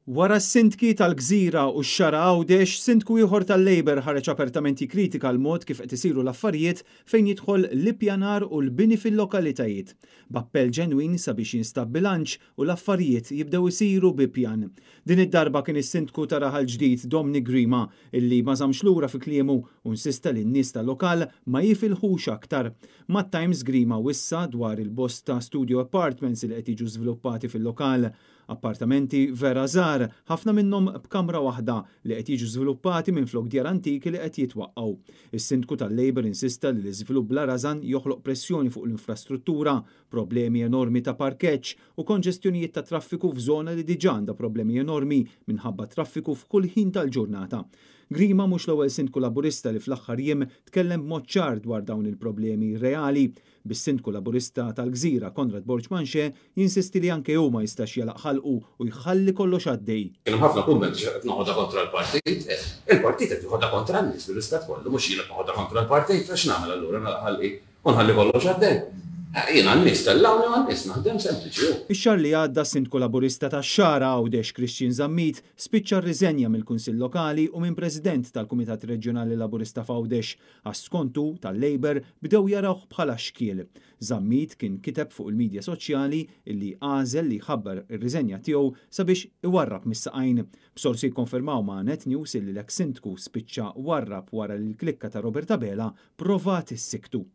Wara s-sindki tal-Gżira u x-Xagħra Għawdex, sindku ieħor tal-Labour ħareġ apertament jikkritika l-mod kif qed isiru l-affarijiet fejn jidħol l-ippjanar u l-bini fil-lokalitajiet. B'appell ġenwin sabiex jinstab bilanċ u l-affarijiet jibdew isiru bi pjan. Din id-darba kien is-Sindku ta' Raħal Ġdid Dominic Grima illi ma żammx lura fi kliemu u insista li n-nies tal-lokal ma jifilħux aktar. Mat-Times Grima wissa dwar il-bosta studio apartments li qed jiġu żviluppati fil-lokal. Appartamenti vera żgħar, ħafna minnhom b'kamra waħda, li qed jiġu żviluppati minflok djar antiki li qed jitwaqqgħu. Is-Sindku tal-Labour insista li l-iżvilupp bla rażan joħloq pressjoni fuq l-infrastruttura, problemi enormi ta' parkeġġ u konġestjonijiet ta' traffiku f'żona li diġà għandha problemi enormi minħabba traffiku f'kull ħin tal-ġurnata. Grima mhux l-ewwel Sindku Laburista li fl-aħħar jiem tkellem b'mod ċar dwar dawn il-problemi reali, bis-Sindku Laburista tal-Gżira Conrad Borg Manché jinsisti li anke hu ma jistax jagħlaq ħalqu u jħalli kollox għaddej. Kien hemm ħafna kummenti xi qed noħodha kontra l-partit. Il-partit qed joħodha kontra n-nies bil-rispett kollu, mhux jien qed noħodha kontra l-partit, għax x'nagħmel allura nagħlaq ħalqi u nħalli kollox għaddej? Jien għan-nies tellgħuni u għan-nies naħdem, sempliċi hu. Ix-xahar li għadda s-Sindku Laburista tax-Xagħra Għawdex Christian Zammit spiċċa rriżenja mill-Kunsill Lokali u minn President tal-Kumitat Reġjonali Laburista f'Għawdex għax skont hu tal-Labour bdew jarawh bħala xkiel. Zammit kien kiteb fuq il-midja soċjali illi għażel li jħabbar ir-riżenja tiegħu sabiex iwarrab mis-saqajn. B'sorsi jikkonfermaw ma' Net News illi l-eks Sindku spiċċa warrab wara li l-klikka ta' Robert Abela provat issikktu.